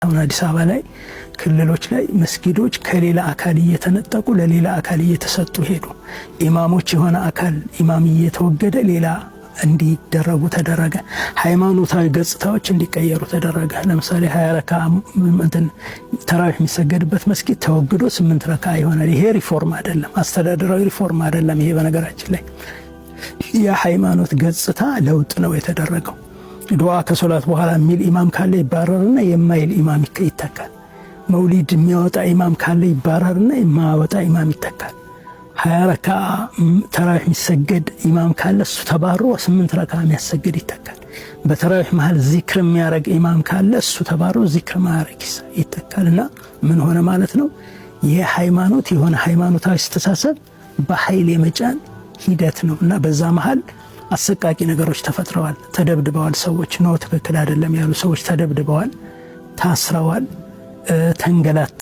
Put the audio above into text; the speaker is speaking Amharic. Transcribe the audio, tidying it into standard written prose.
አሁን አዲስ አበባ ላይ፣ ክልሎች ላይ መስጊዶች ከሌላ አካል እየተነጠቁ ለሌላ አካል እየተሰጡ ሄዱ። ኢማሞች የሆነ አካል ኢማም እየተወገደ ሌላ እንዲደረጉ ተደረገ። ሃይማኖታዊ ገጽታዎች እንዲቀየሩ ተደረገ። ለምሳሌ 20 ረካ እንትን ተራዊህ የሚሰገድበት መስጊድ ተወግዶ 8 ረካ ይሆናል። ይሄ ሪፎርም አይደለም፣ አስተዳደራዊ ሪፎርም አይደለም። ይሄ በነገራችን ላይ የሃይማኖት ገጽታ ለውጥ ነው የተደረገው። ዱዓ ከሶላት በኋላ የሚል ኢማም ካለ ይባረርና የማይል ኢማም ይተካል። መውሊድ የሚያወጣ ኢማም ካለ ይባረርና የማያወጣ ኢማም ይተካል። 20 ረካ ተራዊሕ የሚሰገድ ኢማም ካለ እሱ ተባሮ 8 ረካ የሚያሰግድ ይተካል። በተራዊሕ መሀል ዚክር የሚያደርግ ኢማም ካለ እሱ ተባሮ ዚክር ማያደርግ ይተካል። እና ምን ሆነ ማለት ነው? ይህ ሃይማኖት የሆነ ሃይማኖታዊ አስተሳሰብ በኃይል የመጫን ሂደት ነው እና በዛ መሀል አሰቃቂ ነገሮች ተፈጥረዋል። ተደብድበዋል። ሰዎች ነው ትክክል አይደለም ያሉ ሰዎች ተደብድበዋል፣ ታስረዋል፣ ተንገላተዋል።